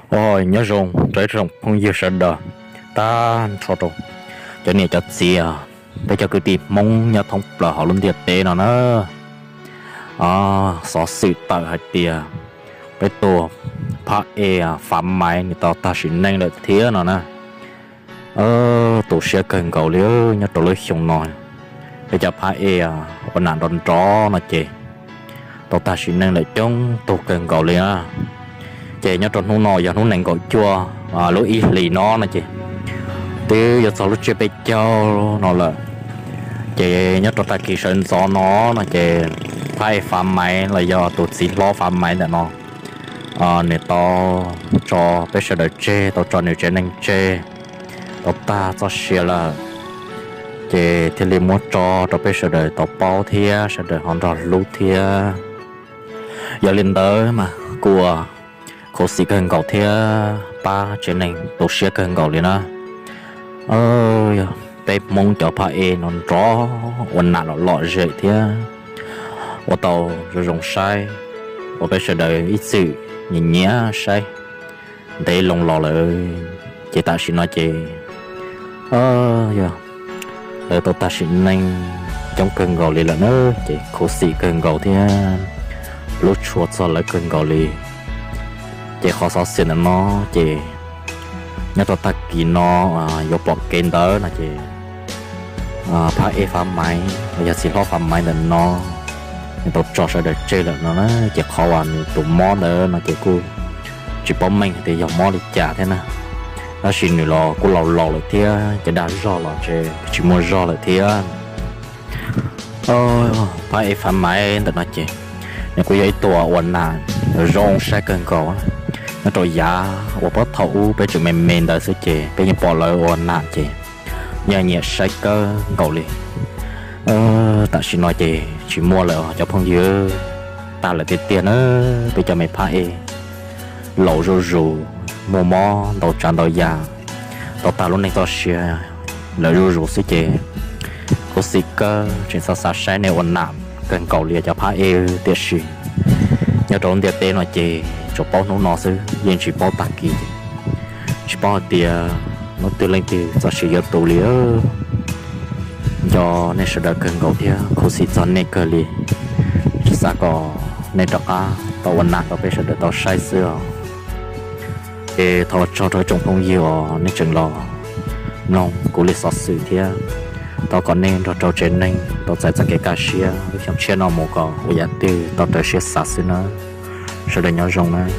Oj, nyob zoo rau ib tsoom phooj ywg sawv daws, tag nrho rau cov niam cov txiv, peb cov kwv tij Hmoob nyob thoob plaws hauv lub ntiaj teb no na. Xov xwm tawm hais tias peb tus phab ej Fav Maiv nws tau tag sim neej lawm thiab no na. Tu siab kawg nkaus li. Nyob rau lub xyoo no, peb cov phab ej ua nam nrov nrov no ces tau tag sim neej lawm coob tug kawg nkaus li na. Ces nyob rau hnub no yog hnub nees nkaum cuaj lub ib hlis no no ces twb yuav txog lub tsiab peb caug no lawm. Ces nyob rau tag kis sawv ntxov no no ces phab ej Fav Maiv los yog tus txiv hlob Fav Maiv ntawm no, nws tau tso peb sawv daws tseg, tau tso nws tsev neeg tseg, tau tag txoj sia lawm. Ces thiaj li muab tso rau peb sawv daws tau paub thiab sawv daws ho nrog hlub thiab. Yog li ntawd mas kuj ua khuv xim kawg nkaus thiab pab tsev neeg tu siab kawg nkaus li na. Yog peb Hmoob cov phab ej no nrov ua nam lom lom zem thiab ua tau zoo zoo saib, ua peb sawv daws ib txwm nyiam nyiam saib ntev loo los lawm. Ces tam sim no ces yog lawv tau tag sim neej coob kawg nkaus li lawm na, ces khuv xim kawg nkaus thiab hlub tshua txog lawv kawg nkaus li. Ces qhov xov xwm ntawm no ces nyob rau tag kis no yuav pom kev ntawd no ces phab ej Fav Maiv los yog txiv hlob Fav Maiv ntawm no nws tau tso sawv daws tseg lawm no na. Ces qhov uas nws tus mob ntawd no ces kuj tsis paub meej hais tias yog mob li cas thiab na, tab sis nws los kuj laus laus lawm thiab ces dag zog los ntshe tsis muaj zog lawm thiab. Phab ej Fav Maiv ntawm no ces nws kuj yog ib tug ua nam zoo saib kawg nkaus. Nyob rau yav uas puag thaum ub peb tseem me me ntawd xwb ces peb yeej pom lawv ua nam ces yeej nyiam saib kawg nkaus li. Tam sim no ces tsis muaj lawm cov phooj ywg, tag lawm tiag tiag na. Peb cov me phab ej laus zuj zus, muaj mob ntau tsav ntau yam, tau tag lub neej txoj sia lawm zuj zus xwb ces khuv xim kawg, tseem xav xav saib nej ua nam kawg nkaus li cov phab ej. Tiam sis nyob rau lub ntiaj teb no ces tsuas paub hnub no xwb, yeej tsis paub tag kis, tsis paub hais tias hnub twg leej twg txoj sia yuav tu li. Nco nej sawv daws kawg nkaus thiab khuv xim txog nej kawg li. Tsis xav kom nej rov qab tau ua nam rau peb sawv daws tau saib xwb os. Ces thov ua tsaug rau tsoom phooj ywg uas nej tseem los mloog kuv li xov xwm thiab thov kom nej nrog rau tsev neeg tau txais txoj kev kaj siab lub xyoo tshiab no mus kom ua yam twg tau raws siab xav xwb nawb. Sawv daws nyob zoo nawb.